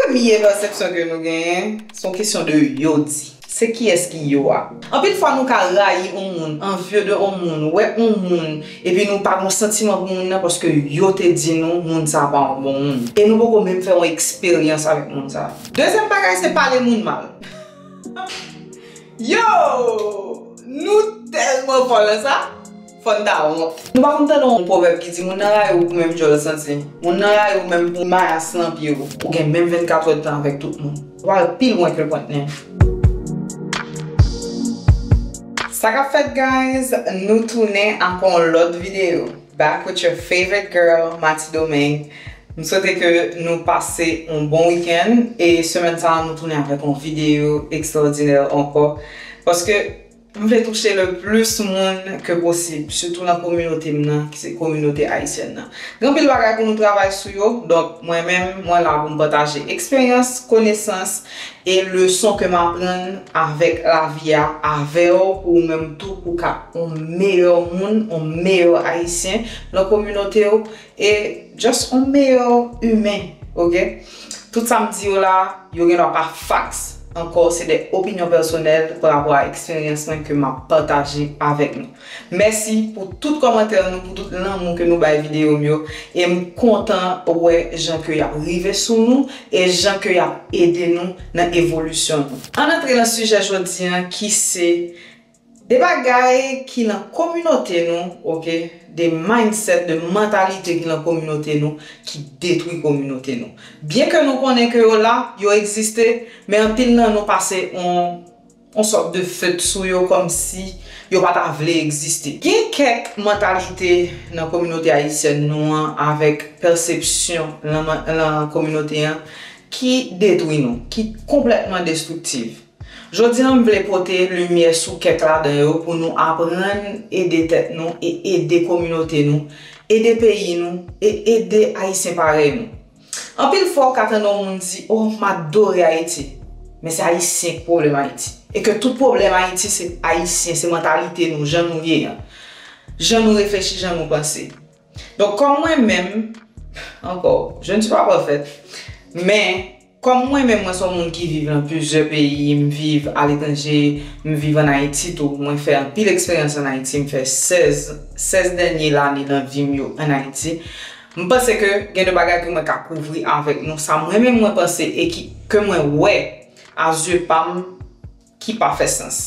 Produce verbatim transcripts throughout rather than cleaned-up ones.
Premye pèsepsyon ke nou genyen, se yon kesyon de yo di. Se kiyès ki yo a? Anpil fwa nou ka rayi yon moun, envie de yon moun, wè yon moun, epi nou pa gen santiman pou moun nan paske yo te di nou moun sa pa yon bon moun. E nou poko menm fè yon eksperyans avèk moun sa. Dezyèm bagay se pale moun mal. Yo! Nou tèlman fò nan sa, fò n ta wont. Nou pa konn tande yon pwovèb ki di moun nan rayi w pou menm jan w santi. Moun nan rayi w menm pou mayas lan pye w. Ou gen menm vennkat èdtan avèk tout moun. Ou pa al pi lwen ke pwent nen. Sa k ap fèt, guys? Nou tounen ak yon lòt videyo. Back with your favorite girl, Mati Domingue. M swete ke nou pase yon bon wikenn e semèn sa a nou tounen avèk yon videyo ekstraòdinè ankò. Paske m vle touche le plis moun ke posib, sitou nan kominote m nan, ki se kominote ayisyèn nan. Gen anpil bagay pou nou travay sou yo, donk mwen menm, mwen la pou m pataje eksperyans, konesans e leson ke m aprann avèk lavi a avè w, pou ou menm tou, pou w ka yon meyè moun, yon meyè ayisyen nan kominote w, e just yon meyè imen, oke? Tout sa m di yo la, yo gen dwa pa facts ankò, se de opinyon pèsonèl pa rapò a eksperyans mwen ke m ap pataje avèk nou. Mèsi pou tout kòmantè nou, pou tout lanmou ke nou bay videyo m yo, e m kontan wè jan ke y ap rive sou nou, e jan ke y ap ede nou nan evolisyon nou. Ann antre nan sijè jodi a ki se de bagay ki nan kominote nou, oke, de mindset, de mantalite ki nan kominote nou, ki detwi kominote nou. Byenke nou konnen ke yo la, yo egziste, men anpil nan nou pase yon, yon sòt de fed sou yo kòmsi yo pa ta vle egziste. Gen kèk mantalite nan kominote ayisyèn nou an avèk pèsepsyon lan, lan kominote an ki detwi nou, ki konplètman destriktiv. Jodi a, m vle pote limyè sou kèk ladan yo pou nou aprann ede tèt nou e ede kominote nou, ede peyi nou e ede Ayisyen parèy nou. Anpil fwa, w ka tande yon moun di, "Oh, m adore Ayiti." Men se Ayisyen k pwoblèm Ayiti. E ke tout pwoblèm Ayiti, se Ayisyen, se mantalite nou, jan nou ye an. Jan nou reflechi, jan nou panse. Donk, kòm mwen menm, ankò, je ne suis pas parfaite, men kòm mwen menm, mwen se yon moun ki viv nan plizyè peyi, m viv aletranje, m viv ann Ayiti tou, mwen fè anpil eksperyans ann Ayiti, m fè sèz, sèz dènye lane nan vi m yo ann Ayiti. M panse ke gen de bagay ke mwen ka kouvri avèk nou, sa mwen menm mwen panse e ki, ke mwen wè a zye pa m ki pa fè sans.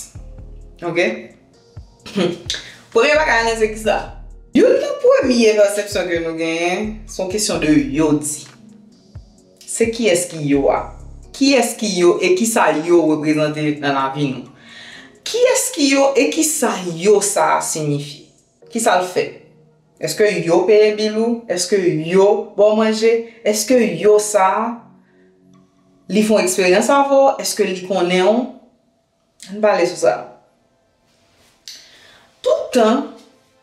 Oke? Premye bagay lan se kisa? Youn nan premye pèsepsyon ke nou genyen, se yon kesyon de yo di. Se kiyès ki yo a? Kiyès ki yo e kisa yo reprezante nan lavi nou? Kiyès ki yo e kisa yo sa a siyifye? Kisa l fè? Èske yo peye bil ou? Èske yo ba w manje? Èske yo sa a, li fè yon eksperyans avè w? Èske li konnen w? Ann pale sou sa. Tout tan,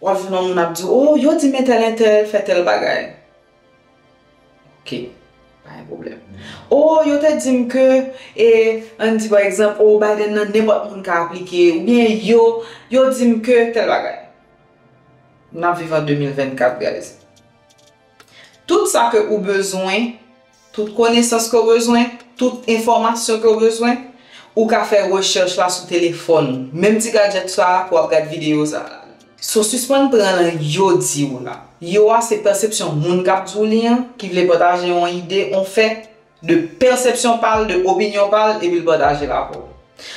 w ap jwenn yon moun ap di w, "Oh, yo di m entèl entèl fè tèl bagay." Oke, pa gen pwoblèm. "Oh, yo te di m ke, e, ann di pa egzanp, oh, Biden nan nenpòt moun ka aplike, oubyen yo, yo di m ke tèl bagay." N ap viv an de mil vennkat, guys. Tout sa ke ou bezwen, tout konesans ke w bezwen, tout enfòmasyon ke w bezwen, ou ka fè rechèch la sou telefòn ou. Menm ti gadjèt sa a ke w ap gad videyo sa a la. So, sispann pran lan yo di w la. Yo a se pèsepsyon moun k ap di w li an, ki vle pataje yon ide, yon fè, de pèsepsyon pa l, de opinyon pa l, epi l pataje l avè w.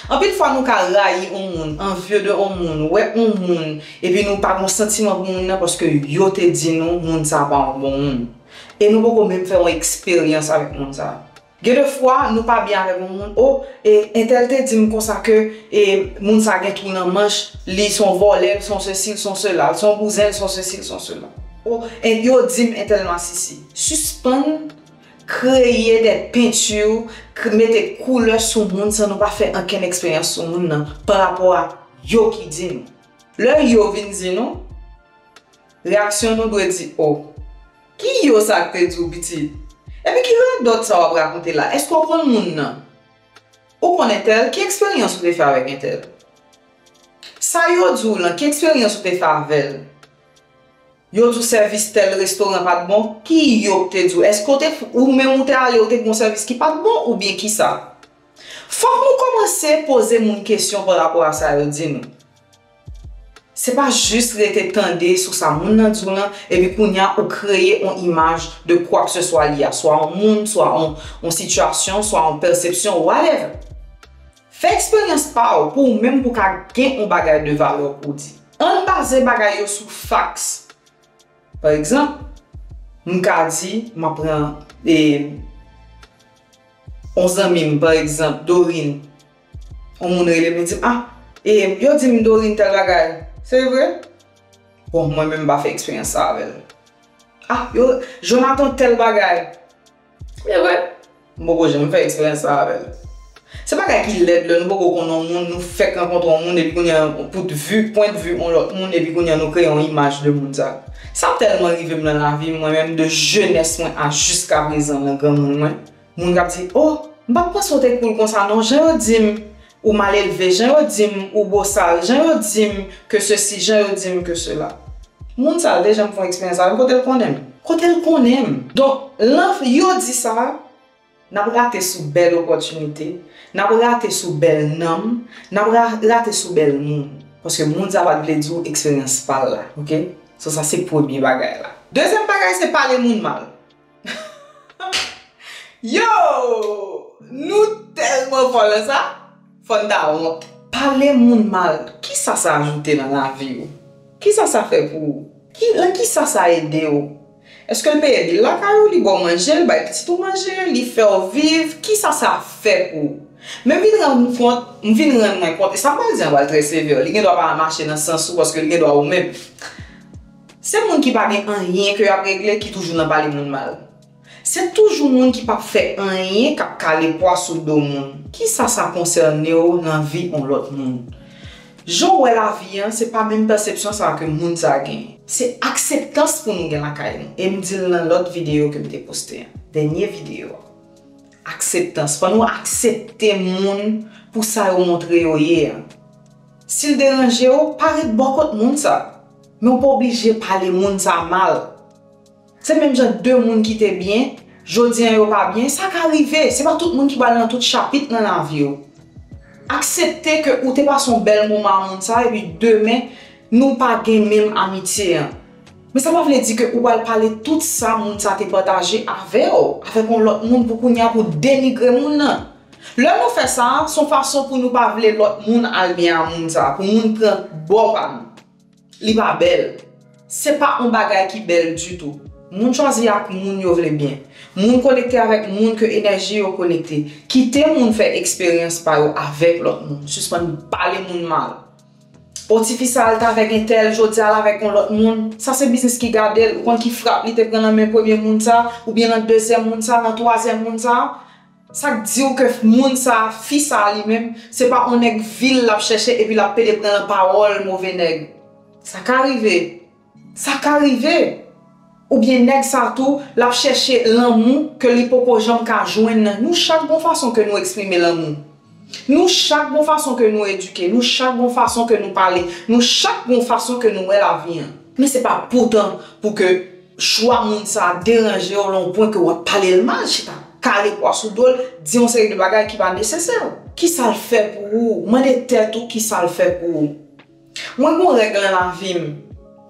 Anpil fwa nou ka rayi yon moun, anvye de yon moun, wè yon moun, epi nou pa gen santiman pou moun nan paske yo te di nou moun sa pa yon bon moun. E nou poko menm fè yon eksperyans avèk moun sa. Gen de fwa, nou pa byen avèk yon moun, o, e, entèl te di m konsa ke, e, moun sa gen twou nan manch, li se yon vòlè, li se yon sesi, li se yon sela, li se yon bouzen, li se yon sesi, li se yon sela. O, e, yo di m entèl masisi. Sispann kreye de penti, k-, mete koulè sou moun san nou pa fè ankenn eksperyans sou moun nan pa rapò a yo ki di nou. Lè yo vin di nou, reyaksyon nou dwe di, o, ki yo sa k te di w pitit? Epi ki radòt sa w ap rakonte la? Èske w konn moun nan? Ou konn entèl? Ki eksperyans ou te fè avèk entèl? Sa yo di w lan, ki eksperyans ou te fè avè l? Yo di w sèvis tèl restoran pa t bon, ki yo k te di w? Èske w te, ou menm ou te ale, ou te gen yon sèvis ki pa t bon, oubyen kisa? Fòk nou kòmanse poze moun kesyon pa rapò a sa yo di nou. Se pa jis rete tande sou sa moun nan di w lan, epi kounye a ou kreye yon imaj de kwa ke se swa li a, swa yon moun, swa yon, yon sitiyasyon, swa yon pèsepsyon, whatever. Fè eksperyans pa w pou ou menm pou w ka gen yon bagay de valè pou w di. Ann baze bagay yo sou facts. Pa egzanp, m ka di, m ap pran, e, yon zanmi m, pa egzanp, Dorine. Yon moun rele m, li di m, ah, e, yo di m Dorine tèl bagay. Se vre? Bon, mwen menm m pa fè eksperyans sa avè l. Ah, yo, Jonathan tèl bagay. Se vre? M poko janm fè eksperyans sa avè l. Se bagay ki lèd lè nou poko konn yon moun, nou fèk rankontre yon moun, epi kounye a, pou vi, pwennvi yon lòt moun, epi kounye a, nou kreye yon imaj de moun sa. Sa tèlman rive m nan lavi m, mwen menm, de jenès mwen a jiska prezan, nan granmoun mwen. Moun k ap di, oh, m pa t panse w te cool konsa non, jan yo di m, ou mal elve, jan yo di m, ou bosal, jan yo di m ke sesi, jan yo di m ke sela. Moun sa, l te janm fè yon eksperyans avè m, kote l konnen m? Kote l konnen m? Donk, lè yo di sa, n ap rate sou bèl opòtinite, n ap rate sou bèl nanm, n ap ra-, rate sou bèl moun. Paske moun sa pa t vle di w eksperyans pa l la, oke? So, sa se premye bagay la. Dezyèm bagay, se pale moun mal. Yo! Nou tèlman fò nan sa, fò n ta wont. Pale moun mal, kisa sa ajoute nan lavi w? Kisa sa fè pou ou? Ki, nan kisa sa ede w? Èske l peye bil lakay ou, li ba w manje, li bay pitit ou manje, li fè w viv? Kisa sa fè pou ou? Men m vin rann kont, m vin rann mwen kont, e sa m pral di an pral trè sevè, li gen dwa pa mache nan sans ou, paske li gen dwa ou menm. Se moun ki pa gen anyen ke y ap regle ki toujou nan pale moun mal. Se toujou moun ki p ap fè anyen k ap kale pwa sou do moun. Kisa sa konsène w nan vi yon lòt moun? Jan w wè lavi an, se pa menm pèsepsyon sa a ke moun sa a genyen. Se akseptans pou nou gen lakay nou. E m di l nan lòt videyo ke m te poste an. Dènye videyo a. Akseptans. Fò nou aksepte moun pou sa yo montre yo ye an. Si l deranje w, pa ret bò kot moun sa. Men w pa oblije pale moun sa mal. Se menm jan de moun ki te byen, jodi an yo pa byen, sa ka rive. Se pa tout moun ki pral nan tout chapit nan lavi w. Aksepte ke ou te pase yon bèl moman a moun sa, epi demen, nou pa gen menm amitye an. Men sa pa vle di ke ou pral pale tout sa moun sa te pataje avè w, avèk yon lòt moun pou kounye a pou denigre moun nan. Lè nou fè sa, se yon fason pou nou pa vle lòt moun al byen a moun sa, pou moun pran bò pa nou. Li pa bèl. Se pa yon bagay ki bèl ditou. Moun chwazi ak moun yo vle byen. Moun konekte avèk moun ke enèji yo konekte. Kite moun fè eksperyans pa yo avèk lòt moun. Sispann pale moun mal. O, tifi sa al t avèk entèl, jodi a l avèk yon lòt moun. Sa se biznis ki gade l. Ou konn ki frap li te pran nan men premye moun sa, oubyen nan dezyèm moun sa, nan twazyèm moun sa. Sa k di w ke moun sa, fi sa li menm, se pa yon nèg vil l ap chèche epi l ap pede pran nan pawòl move nèg? Sa ka rive. Sa ka rive. Oubyen nèg sa tou, l ap chèche lanmou ke li poko janm ka jwenn nan. Nou chak gon fason ke nou eksprime lanmou. Nou chak gon fason ke nou edike. Nou chak gon fason ke nou pale. Nou chak gon fason ke nou wè lavi an. Men se pa poutan pou ke chwa moun sa a deranje w nan yon pwen ke w ap pale l mal, chita kale pwa sou do l, di yon seri de bagay ki pa nesesè. Kisa l fè pou ou? Mande tèt ou kisa l fè pou ou. Mwen gon règ nan lavi m.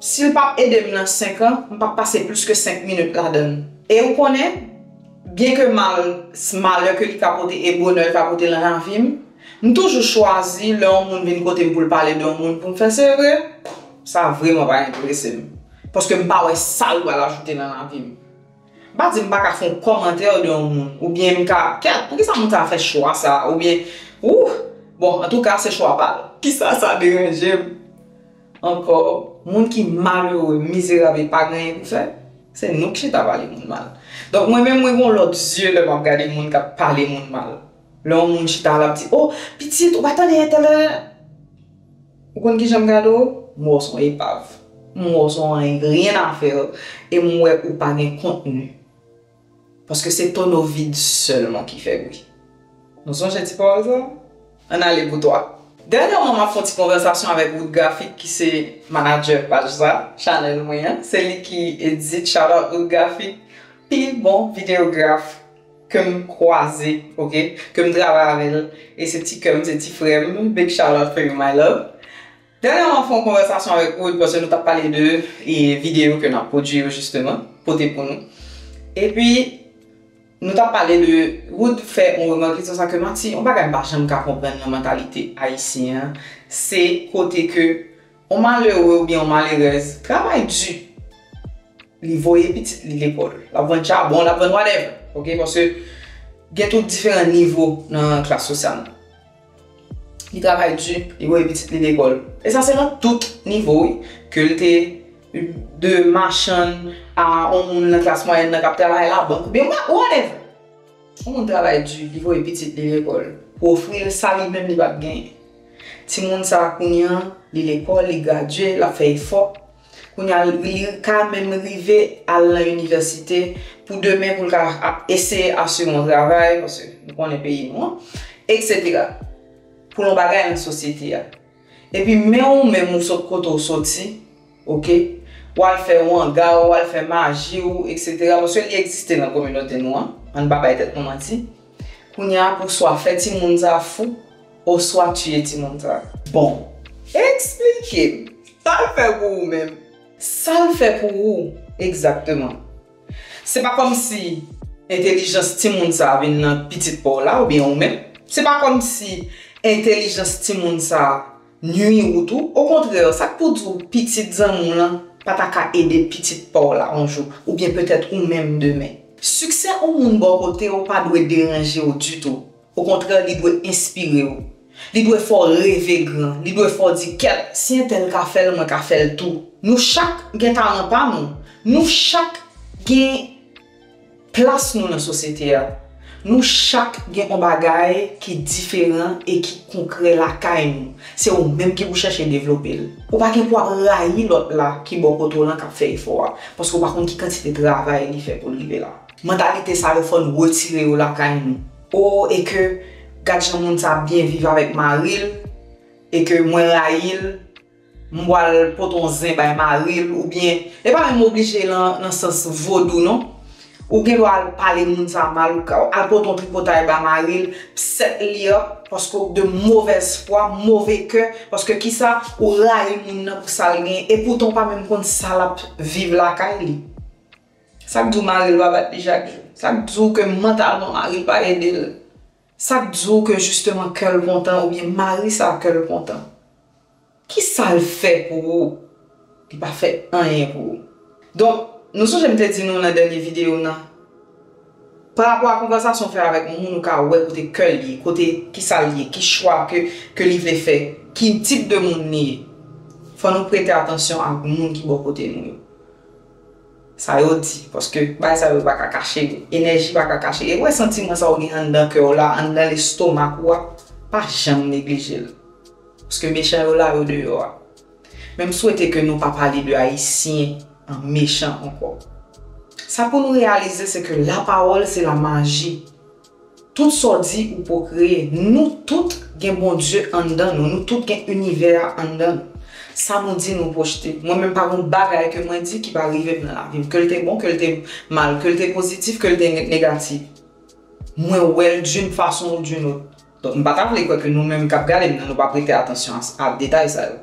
Si l p ap ede m nan senk an, m p ap pase plis ke senk minit ladan l. E ou konnen, byen ke mal, malè ke li ka pote e bonè l ka pote nan lavi m, m toujou chwazi lè yon moun vin kote m pou l pale de yon moun pou m fè se vre, sa vrèman pa enterese m. Paske m pa wè sa l pral ajoute nan lavi m. M pa di m pa ka fè yon kòmantè de yon moun, oubyen m ka, kèt, poukisa moun sa fè chwa sa, oubyen, ouh, bon, antouka, se chwa pa l. Kisa sa deranje m ankò? Moun ki malere, mizerab e pa gen anyen pou fè, se nou k chita pale moun mal. Donk, mwen menm, mwen gen yon lòt zye lè m ap gade moun k ap pale moun mal. Lè yon moun chita, l ap di, oh, pitit, ou pa tande entèl. Ou konn kijan m gade w? M wè w se yon epav. M wè w se yon anyen, rien à faire. E m wè ou pa gen kontni. Paske se tonneau vide sèlman ki fè bri. Nou sonje ti pawòl sa? Ann ale pou twa. Dènyèman, m ap fè yon ti konvèsasyon avèk Wood Graphic, ki se manadjè paj sa, chanèl mwen an. Se li ki edit, shout out Wood Graphic, pi bon videograf ke m kwaze, oke? Ke m travay avè l. E se ti kè m, se ti frè m. Big shout out for you, my love. Dènyèman, m fè yon konvèsasyon avèk Wood, paske nou t ap pale de e, videyo ke n ap pwodui yo, jisteman, pote pou nou. Epi, nou t ap pale de, Wood fè yon remak, li di sa ke Mati, yon bagay m pa janm ka konprann nan mantalite ayisyen an, se kote ke yon malere oubyen yon malerèz travay di. Li voye pitit li lekòl. L ap vann chabon, l ap vann whatever. Oke? Paske gen tout diferan nivo nan klas sosyal nou. Li travay di, li voye pitit li lekòl. E sa se nan tout nivo, wi. Ke l te de machann a yon moun nan klas mwayèn nan k ap travay labank, oubyen whatever. Yon moun travay di, li voye pitit li lekòl. Pou ofri l sa li menm li pa t genyen. Timoun sa a kounye a, li lekòl, li gradye, l ap fè efò. Kounye a, li ka menm rive al nan inivèsite pou demen, pou l ka ap eseye asire yon travay, paske nou konnen peyi nou an, etsetera. Pou l yon bagay nan sosyete a. Epi men ou menm ou sot kote w soti, oke? W al fè wanga w, w al fè maji w, etsetera. Paske li egziste nan kominote nou an, ann pa bay tèt nou manti. Kounye a, pou swa fè timoun sa fou, oswa tiye timoun sa. Bon, eksplike m. Sa l fè pou ou menm? Sa l fè pou ou, egzakteman? Se pa kòmsi entèlijans timoun sa a vin nan pitit pa w la, oubyen ou menm. Se pa kòmsi entèlijans timoun sa a nwi ou tou. Okontrè, sa k pou di w pitit zanmi w lan pa ta ka ede pitit pa w la yon jou, oubyen petèt ou menm demen. Siksè yon moun bò kote w pa dwe deranje w ditou. Okontrè, li dwe enspire w. Li dwe fè w reve gran. Li dwe fè w di, kèt, si entèl ka fè l, mwen ka fè l tou. Nou chak gen talan pa nou. Nou chak gen plas nou nan sosyete a. Nou chak gen yon bagay ki diferan e ki konkrè lakay nou. Se ou menm ki pou chèche devlope l. Ou pa gen pou ap rayi lòt la ki bò kote w lan k ap fè efò a. Paske ou pa konn ki kantite travay li fè pou l rive la. Mantalite sa yo fò n retire yo lakay nou. O, e ke gad jan moun sa byen viv avèk mari l, e ke mwen rayi l, m pral pote yon zen bay mari l, oubyen, e pa menm oblije nan, nan sans vodou non. Ou gen dwa al pale moun sa mal, ou ka al pote yon tripotay bay mari l, set li up, paske w de movèz fwa, move kè, paske kisa, ou rayi moun nan pou sa l genyen, epoutan w pa menm konn sa l ap viv lakay li. Sa k di w mari l pa bat li chak jou? Sa k di w ke mantalman mari l pa ede l? Sa k di w ke jisteman kè l kontan oubyen mari sa kè l kontan? Kisa l fè pou ou? Li pa fè anyen pou ou. Donk, nou sonje m te di nou nan dènye videyo m nan, parapò a konvèsasyon w fè avèk yon moun, ou ka wè kote kè l ye, kote kisa l ye, ki chwa ke, ke li vle fè, ki tip de moun li ye. Fò nou prete atansyon ak moun ki bò kote nou yo. Sa yo di, paske bagay sa yo pa ka kache, enèji pa ka kache. E wè santiman sa w gen anndan kè w la, anndan lestomak ou a, pa janm neglije l. Paske mechan yo la, yo deyò a. Men m swete ke nou pa pale de Ayisyen an mechan ankò. Sa pou nou reyalize, se ke lapawòl se lamaji. Tout sa w di ou pwokreye. Nou tout gen Bondye anndan nou. Nou tout gen inivè a anndan nou. Sa nou di nou pwojte. Mwen menm pa gen yon bagay ke mwen di ki pa rive m nan lavi m. Ke l te bon, ke l te mal, ke l te pozitif, ke l te ne- negatif. Mwen wè l d'une façon ou d'une autre. Donk, m pa ta vle kwè ke nou menm k ap gade m nan, nou pa prete atansyon a, a detay sa yo.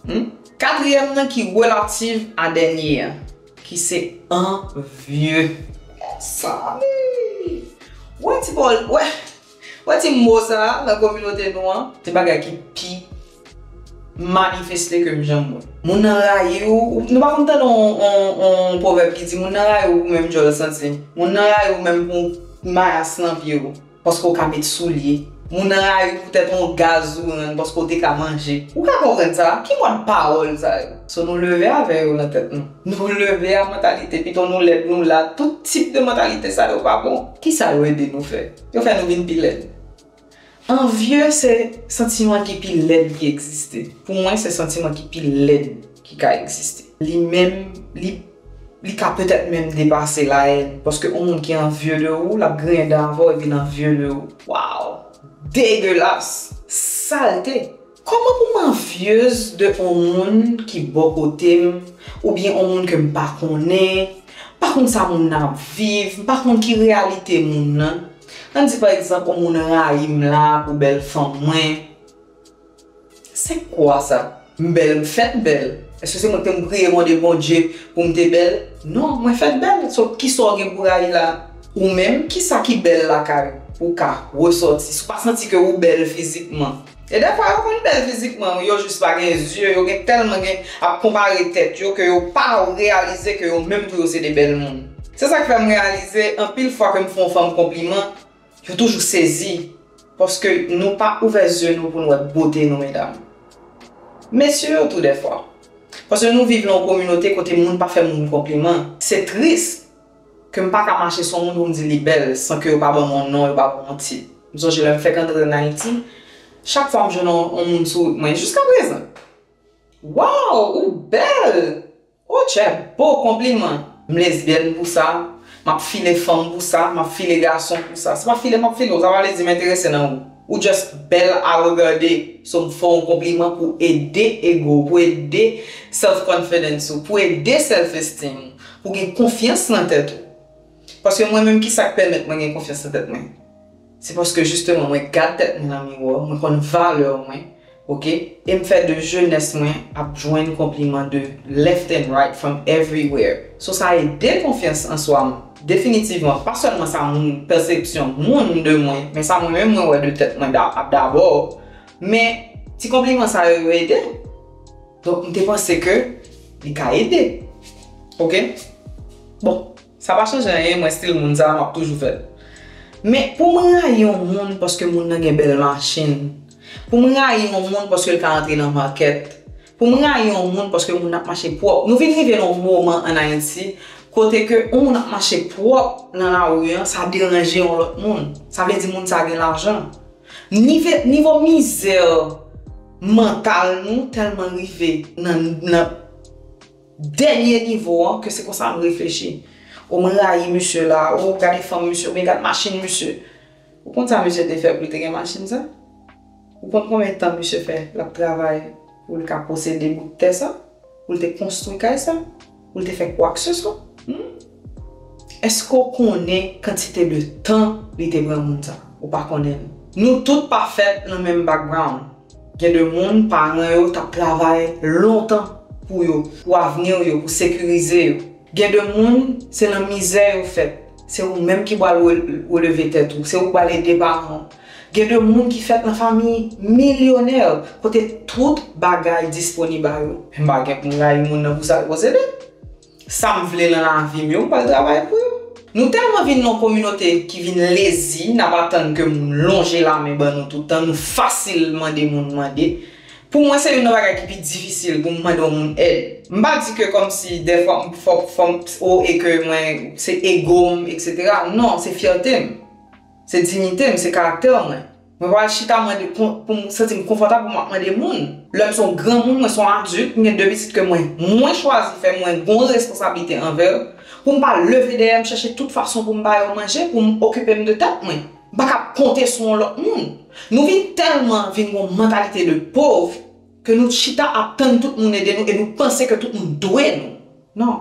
Hmm? Katriyèm nan ki relative a dènye an, ki se anvye. Mezanmi! Wè ti bòl, wè, wè ti mo sa a nan kominote nou an, se bagay ki pi manifeste ke m janm wè. Moun nan rayi w, ou- nou pa konn tande yon, yon, yon pwovèb ki di, moun nan rayi w pou menm djòl santi. Moun nan rayi w menm pou mayas nan pye w. Paske w ka met soulye. Moun nan rayi w poutèt yon gaz ou rann paske w te ka manje. Ou ka konprann sa? Ki mòd pawòl sa yo? So nou leve avè yo nan tèt nou. Nou leve a mantalite, pito nou lèd, nou la, tout tip de mantalite sa yo pa bon. Kisa yo ede nou fè? Yo fè nou vin pi lèd. Anvye se santiman ki pi lèd ki egziste. Pou mwen, se santiman ki pi lèd ki ka egziste. Li menm, li, li ka petèt menm depase la haine. Paske yon moun ki anvye de ou, l ap griyen dan avè w epi l anvye de ou. Waw! Degelas! Salte! Kòman pou m anvyez de yon moun ki bò kote m, oubyen yon moun ke m pa konnen, m pa konn sa moun nan ap viv, m pa konn ki reyalite moun nan. Ann di pa egzanp yon moun rayi m la pou bèl fanm mwen. Se kwa sa? M bèl, m fèt bèl. Èske se mwen ki te priye mande Bondye pou m te bèl? Non, mwen fèt bèl. So, kisa w gen pou rayi la? Ou menm, kisa ki bèl lakay ou? Ou ka resòti. Si w pa santi ke ou bèl fizikman. E dèfwa yo konn bèl fizikman, yo jis pa gen zye, yo gen tèlman gen ap konpare tèt yo ke yo pa reyalize ke yo menm tou yo se de bèl moun. Se sa k fè m reyalize anpil fwa ke m fè yon fanm konpliman, yo toujou sezi. Paske nou pa ouvè zye nou pou n wè bote nou, medam. Mesye yo tou dèfwa. Paske nou viv nan yon kominote kote moun pa fè moun konpliman. Se tris ke m pa ka mache sou yon moun pou m di li bèl san ke yo pa ban m yon non, yo pa ban m yon tit. M sonje lè m fèk antre ann Ayiti, chak fwa m jwenn yon, yon moun sou wout mwen, jiska prezan. Waw, ou bèl! O chè, bon konpliman! M lesbyèn pou sa, m ap file fanm pou sa, m ap file gason pou sa. Se pa file m ap file w, sa pa vle di m enterese nan ou. Ou just bèl a regade. So m fè w yon konpliman pou ede ego w, pou ede self confidence ou, pou ede self esteem ou, pou gen konfyans nan tèt ou. Paske mwen menm, kisa k pèmèt mwen gen konfyans nan tèt mwen? Se paske jisteman mwen gad tèt mwen nan miwa, mwen konn valè mwen, oke? E m fè de jenès mwen ap jwenn konpliman de left and right, from everywhere. So sa ede konfyans an swa m. Definitivman, pa sèlman sa moun, pèsepsyon moun de mwen, men sa mwen menm mwen wè de tèt mwen da- ap dabò. Men ti konpliman sa yo, yo ede. Donk, m te panse ke li ka ede. Oke? Bon, sa pa chanje anyen, mwen stil moun sa, m ap toujou fè l. Men, pou m rayi yon moun paske moun nan gen bèl machin, pou m rayi yon moun paske l ka antre nan makèt, pou m rayi yon moun paske moun nan ap mache pwòp. Nou vin rive nan yon moman ann Ayiti, kote ke yon moun ap mache pwòp nan lari an, sa deranje yon lòt moun. Sa vle di moun sa gen lajan. Nive- nivo mizè mantal nou tèlman rive nan, nan dènye nivo an ke se konsa nou reflechi. O, mwen rayi misye la, o, gade fanm misye, oubyen gad machin misye. Ou konn sa misye te fè pou l te gen machin sa? Ou konn konbyen tan misye fè l ap travay pou l ka posede bout tè sa? Pou l te konstwi kay sa? Pou l te fè kwakseswa? Hmm? Èske w konnen kantite de tan li te pran moun sa? Ou pa konnen l. Nou tout pa fèt nan menm background. Gen de moun, paran yo t ap travay lontan pou yo, pou avni yo, pou sekirize yo. Gen de moun, se nan mizè yo fèt. Se ou menm ki pral re- releve tèt ou, se ou ki pral ede paran w. Gen de moun ki fèt nan fanmi milyonè, kote tout bagay disponib a yo. M pa gen pou m rayi moun nan pou sa l posede. Sa m vle nan lavi m yo, m pral travay pou yo. Nou tèlman vin nan yon kominote ki vin lezi, n ap atann ke moun lonje lamen ban nou tout tan, nou fasil mande moun mande. Pou mwen, se youn nan bagay ki pi difisil pou m mande yon moun èd. M pa di ke kòmsi dèfwa m fò, fò m, o, e ke mwen, se ego m, etsetera. Non, se fyète m. Se diyite m, se karaktè mwen. Mwen pa al chita mande kon- pou m santi m konfòtab pou m ap mande moun. Lè m se yon granmoun, mwen se yon adilt, m gen de pitit ke mwen, mwen chwazi fè, mwen gen yon responsablite anvè yo, pou m pa leve dèyè m chèche tout fason pou m ba yo manje, pou m okipe m de tèt mwen. M pa ka konte sou yon lòt moun. Nou vin tèlman vin gen yon mantalite de pòv ke nou chita ap tann tout moun ede nou e nou panse ke tout moun dwe nou. Non.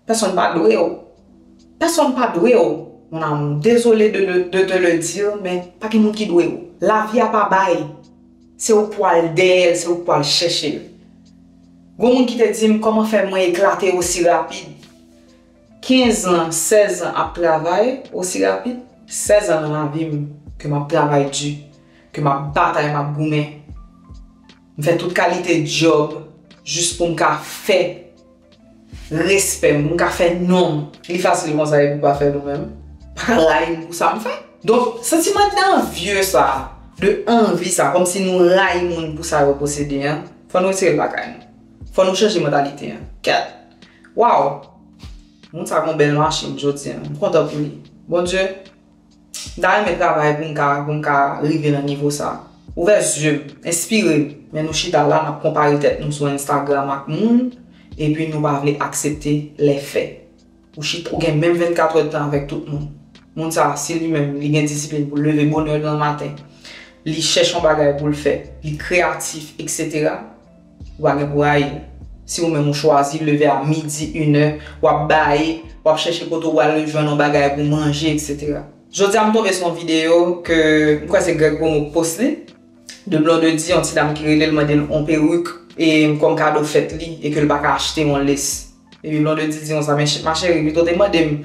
Pèsonn pa dwe w. Pèsonn pa dwe w, mon amour. Désolé de, le- de te le dire, men pa gen moun ki dwe w. Lavi a pa bay. Se ou k pral dèyè l, se ou k pral chèche l. Gon moun ki te di m kòman fè mwen eklate osi rapid. Kenz an, sèz an ap travay osi rapid. Sèz an nan lavi m ke m ap travay di, ke m ap batay, m ap goumen. M fè tout kalite djòb jis pou m ka fè respè m, pou m ka fè non m. Li fasil konsa epi w pa fè l ou menm. Pa rayi m pou sa m fè. Donk, santiman de anvye sa, de anvi sa, kòmsi nou rayi moun pou sa yo posede an, fò nou retire l lakay nou. Fò nou chanje mantalite an. Kèt! Waw! Moun sa gon bèl machin jodi an. M kontan pou li. Bondye, m ta renmen travay pou m ka, pou m ka rive nan nivo sa. Ouvè zye m, enspire m. Men nou chita la, n ap konpare tèt nou sou Instagram ak moun, epi nou pa vle aksepte lè fè. Ou chita, ou gen menm vennkat èdtan avèk tout moun. Moun sa, si li menm, li gen disiplin pou l leve bonè nan maten, li chèche yon bagay pou l fè, li kreyatif, etsetera, ou pa gen pou rayi l. Si ou menm ou chwazi leve a midi, inè, w ap baye, w ap chèche kote w pral jwenn yon bagay pou manje, etsetera. Jodi a m tonbe sou yon videyo ke m kwè se Greg Promo k post li, de Blondedy, yon ti dam ki rele l mande l yon perik e kòm kado fèt li e ke l pa ka achte yon lace. Epi Blondedy di konsa, men ma chérie, pito te mande m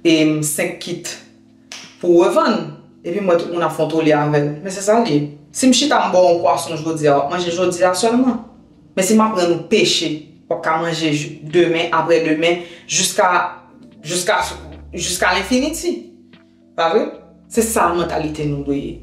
e m senk kit pou revann. Epi m wè tout moun ap fè yon toli avè l. Men se sa l ye. Si m chita m ba w yon pwason jodi a, w ap manje jodi a sèlman. Men si m aprann ou peche, w ap ka manje demen, aprè demen, jiska, jiska, jiska lenfiniti. Pa vre? Se sa mantalite nou dwe ye.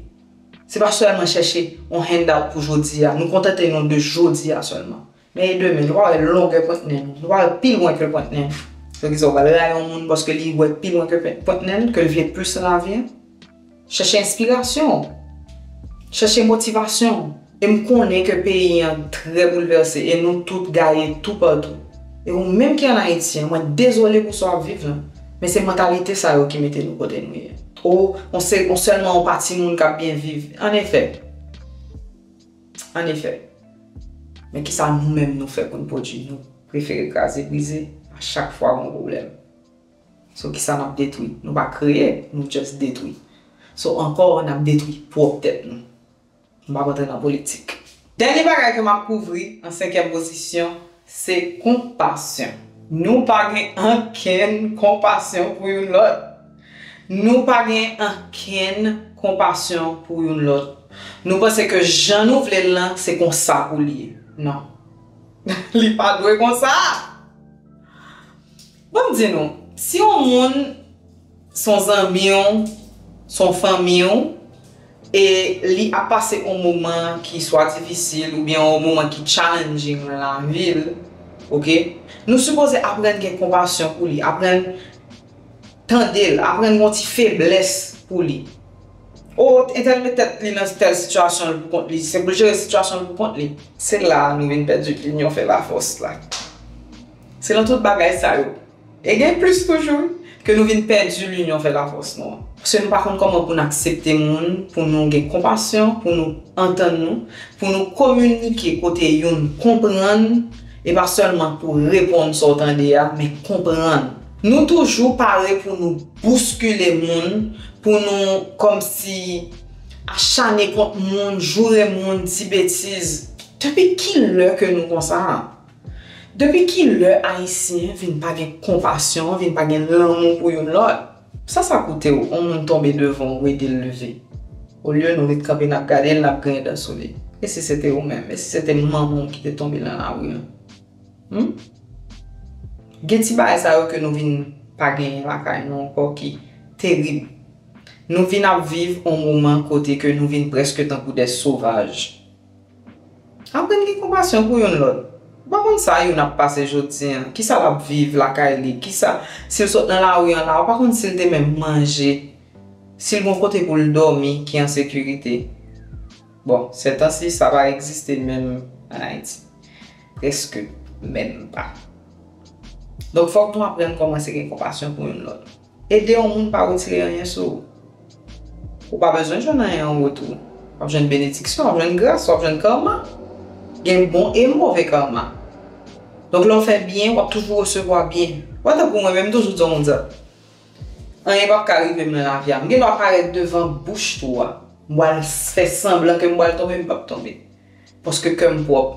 Se pa sèlman chèche yon handout pou jodi a. Nou kontante nou de jodi a sèlman. Men e demen, nou pa wè longè pwent nen nou. Nou pa wè pi lwen ke pwent nen nou. Donk, kisa w pral rayi yon moun paske li wè pi lwen ke pwent nen l, ke l vle plis nan lavi a? Chèche enspirasyon. Chèche motivasyon. E m konnen ke peyi an trè boulvèse e nou tout gaye toupatou. E ou menm ki ann Ayiti an, mwen dezole pou sa w ap viv lan. Men se mantalite sa yo ki mete nou kote nou ye. O, on se, on sèlman yon pati moun k ap byen viv. An efè. An efè. Men kisa nou menm nou fè pou n pwodui? Nou prefere kraze brize a chak fwa gon pwoblèm. So kisa n ap detwi? Nou pa kreye, nou just detwi. So ankò n ap detwi pwòp tèt nou. M p ap antre nan politik. Dènye bagay ke m ap kouvri an senkyèm pozisyon, se konpasyon. Nou pa gen ankenn konpasyon pou youn lòt. Nou pa gen ankenn konpasyon pou youn lòt. Nou panse ke jan nou vle l lan, se konsa pou l ye. Non. Li pa dwe konsa. Bon, m di nou, si yon moun se yon zanmi w, se yon fanmi w, e li ap pase yon moman ki swa difisil oubyen yon moman ki challenging nan lavi l, oke? Nou sipoze aprann gen konpasyon pou li, aprann tande l, aprann gen yon ti feblès pou li. O, entèl met tèt li nan tèl sitiyasyon l pou kont li, se pou l jere sitiyasyon l pou kont li. Se la a nou vin pèdi linyon fè lafòs la. Se nan tout bagay sa yo. E gen plis toujou, ke nou vin pèdi linyon fè lafòs nou an. Paske nou pa konn kòman pou n aksepte moun, pou nou gen konpasyon, pou nou antann nou, pou nou kominike kote youn konprann, e pa sèlman pou reponn sa w tande a, men konprann. Nou toujou pare pou nou bouskile moun, pou nou kòmsi achane kont moun, joure moun, di betiz. Depi kilè ke nou konsa a? Depi kilè Ayisyen vin pa gen konpasyon, vin pa gen lanmou pou youn lòt? Sa sa koute w, yon moun tonbe devan w, w ede l leve? Olye nou ret kanpe n ap gade l, n ap griyen dan sou li. E si se te ou menm? E si se te manman w ki te tonbe nan lari an? Hmm? Gen ti bagay sa yo ke nou vin pa genyen lakay nou ankò ki terib. Nou vin ap viv yon moman kote ke nou vin prèske tankou de sovaj. Aprann gen konpasyon pou youn lòt. Ou pa konn sa youn ap pase jodi an, kisa l ap viv lakay li, kisa, si l sot nan lari an la, ou pa konn si l te menm manje, si l gon kote pou l dòmi ki an sekirite. Bon, sètansi, sa pa egziste menm ann Ayiti. Prèske menm pa. Donk, fòk nou aprann kòmanse gen konpasyon pou youn lòt. Ede yon moun pa retire anyen sou ou. Ou pa bezwen jwenn anyen an retou. W ap jwenn benediksyon, w ap jwenn gras, w ap jwenn kama. Gen bon e move kama. Donk, lè w fè byen, w ap toujou resevwa byen. Ou wè, tankou mwen menm, m toujou di yon moun sa. Anyen p ap ka rive m nan lavi a. M gen dwa parèt devan bouch twou a. M pral fè sanblan ke m pral tonbe, m p ap tonbe. Paske kè m pwòp.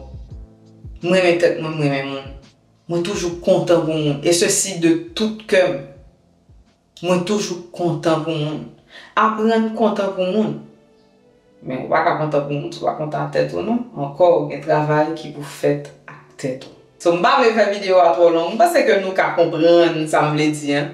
M renmen tèt mwen, m renmen moun. Mwen toujou kontan pou moun. E sesi de tout kè m. Mwen toujou kontan pou moun. Aprann kontan pou moun. Men ou pa ka kontan pou moun si w pa kontan ak tèt ou non. Ankò, gen travay ki pou fèt ak tèt ou. So, m pa vle fè videyo a twò long. M panse ke nou ka konprann sa m vle di an.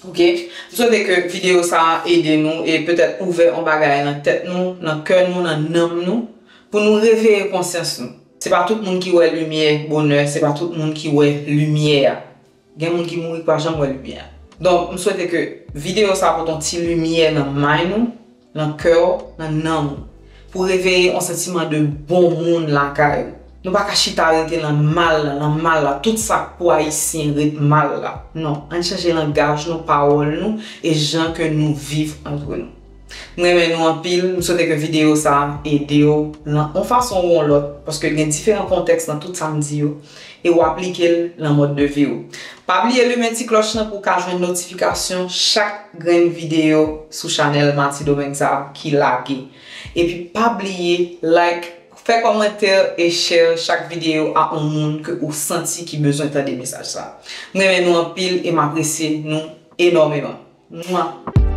Oke? M swete ke videyo sa a ede nou e petèt ouvè yon bagay nan tèt nou, nan kè nou, nan nanm nou, pou nou reveye konsyans nou. Se pa tout moun ki wè limyè bonè, se pa tout moun ki wè limyè a. Gen moun ki mouri ki pa janm wè limyè a. Donk, m swete ke videyo sa a pote yon ti limyè nan may nou, nan kè w, nan nanm ou, pou reveye yon santiman de bon moun lakay ou. Nou pa ka chita rete nan mal la, nan mal la. Tout sa k pou Ayisyen ret mal la. Non, ann chanje langaj nou, pawòl nou, e jan ke nou viv antre nou. M renmen nou anpil, m swete ke videyo sa a ede w nan yon fason ou yon lòt, paske gen diferan kontèks nan tout sa m di yo, e w aplike l nan mòd de vi w. Pa bliye limen ti klòch lan pou w ka jwenn notifikasyon chak grenn videyo sou chanèl Mati Domeng sa a ki lage. Epi pa bliye like, fè kòmantè e share chak videyo a yon moun ke ou santi ki bezwen tande mesaj sa a. M renmen nou anpil e m apresye nou enòmeman. Mwa.